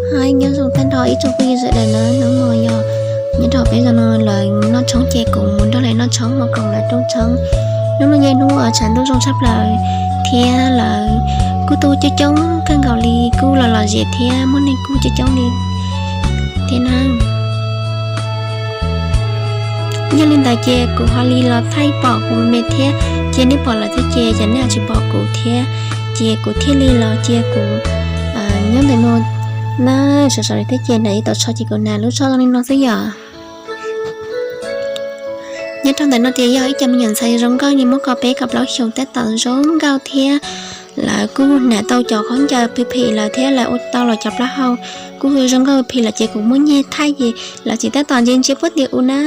Hais nyob zoo tag nrho ib tsoom phooj ywg sawv daws na, hnub no yog nyob rau peb zos no lawv noj tshoob ces kuv mus nrog lawv noj tshoob, mus koom lawv rooj tshoob. Hnub no yog hnub tshav ntuj zoo tshaj plaws thiab lawv kuj tuaj coob coob kawg nkaus li, kuj los lom zem thiab muaj neeg kuj coob coob li thiab na. Yog li ntawd ces kuv ho li los thaij pom kuv me thiab, ces nej pom lawv thiab ces yog nej ho tsis pom kuv thiab, ces kuv thiaj li los cia kuv nyob ntawm no na, sov sov li thiab ces hnav ib tauv tsho ces kuv hnav lub tsho zoo li no xwb yom. Nyob rau ntawm no ces yog ib co me nyuam ntxhais zoo nkauj, nws muaj kaum peb kaum plaub xyoos tab tom zoo nkauj thiab. Lawv kuj hnav tau cov khaub ncaws phim phim lawm thiab lawv ua tau los cov plaub hau kuj zoo nkauj phim lawm ces kuv muab nyiag thaij ces lawv tseem tab tom ntsia ntsia puag tim u na.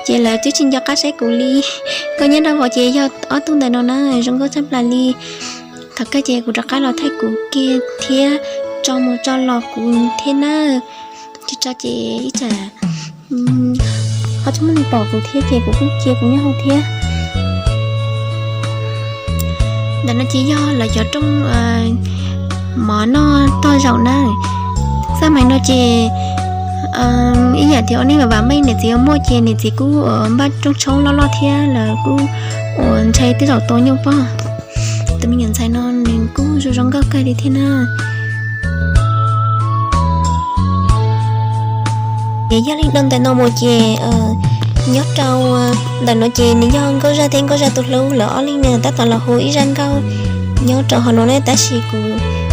Ces lawv twb tsis nco qab saib kuv li. Nkauj nyab nraug vauv ces yog ob tug ntawm no na, zoo nkauj tshaj plaws li. Thaum kawg ces kuv rov qab los thaij kuv kiag thiab tso mus tso los kuv thiab na. Tsis tso ces ib tsam ho tsis muaj neeg pom kuv thiab ces kuv kuj cia kuv nyob hauv thiab. Ntawm no ces yog lawv cov rooj mov noj tog zaum na. Xab mais no ces ib yam tias ua neej vam vam meej, niam txiv ua muaj ces niam txiv kuj npaj rooj tshoob loj loj thiab lawv kuj ua ntshai tej zaum tua nyuj pog. Tus me nyuam ntxhais no nws kuj zoo zoo nkauj kawg li thiab na. Ces yog li dhau ntawm no mus ces nyob rau ntawm no ces nws yog nkauj zaj thiab nkauj zaj tus hlub, lawv ob leeg no tab tom los hu ib zaj nkauj nyob rau hauv no na, tab sis kuv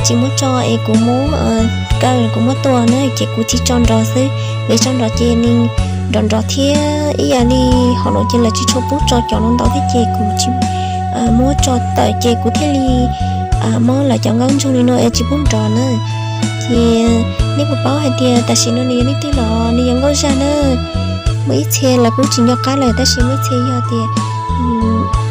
tsis muab tso es kuv muab kaw, kuv muab tua na ces kuv tsis tso nrov xwb, vim tso nrov ces nws nrov nrov thiab ib yam li hauv no ces lawv tsis tshua pub tso cov no ntau thiab ces kuv tsis muab tso tawm ces kuv thiaj li muab lawv cov nkauj ntsoog li no es tsis pub nrov na. Ces nej puas paub hais tias tam sim no nws yog leej twg los nws yog nkauj zaj na. Muaj ib txhia lawv kuj tsis nco qab lawm tab sis muaj ib txhia yog tias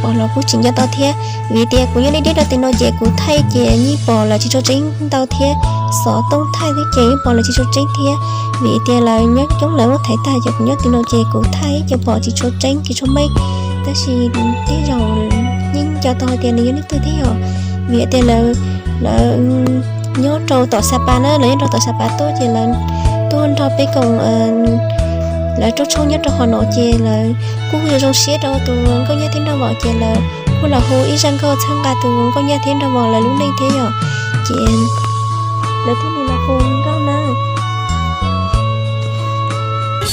pom los kuj tsis nco tau thiab. Vim tias kuv nyob deb deb rau tim no ces kuv thaij ces yeej pom lawv tsis tshua tseeb ntau thiab, xov tooj thaij thiab ces yeej pom lawv tsis tshua tseeb thiab. Vim tias lawv nyob coob lawv muab thaiv tag ces kuv nyob tim no ces kuv thaij ces pom tsis tshua tseeb tsis tshua meej. Tab sis tej zaum yeej nco tau hais tias nws yog leej twg thiab yom. Vim tias lawv, lawv nyob rau tom Xab Pas na, lawv nyob rau tom Xab Pas tuaj ces lawv tuaj nrog peb koom lawv rooj tshoob nyob rau hauv no ces lawv kuj zoo zoo siab rau tus nkauj nyab thiab nraug vauv ces lawv kuj los hu ib zaj nkauj txhawb nqa tus nkauj nyab thiab nraug vauv lawv lub neej thiab yom. Ces lawv thiaj li los hu nkauj na.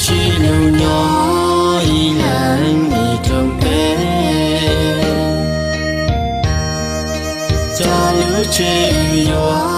Sib hlub nyob ib leeg ib rooj teb, txog lub tsev yuav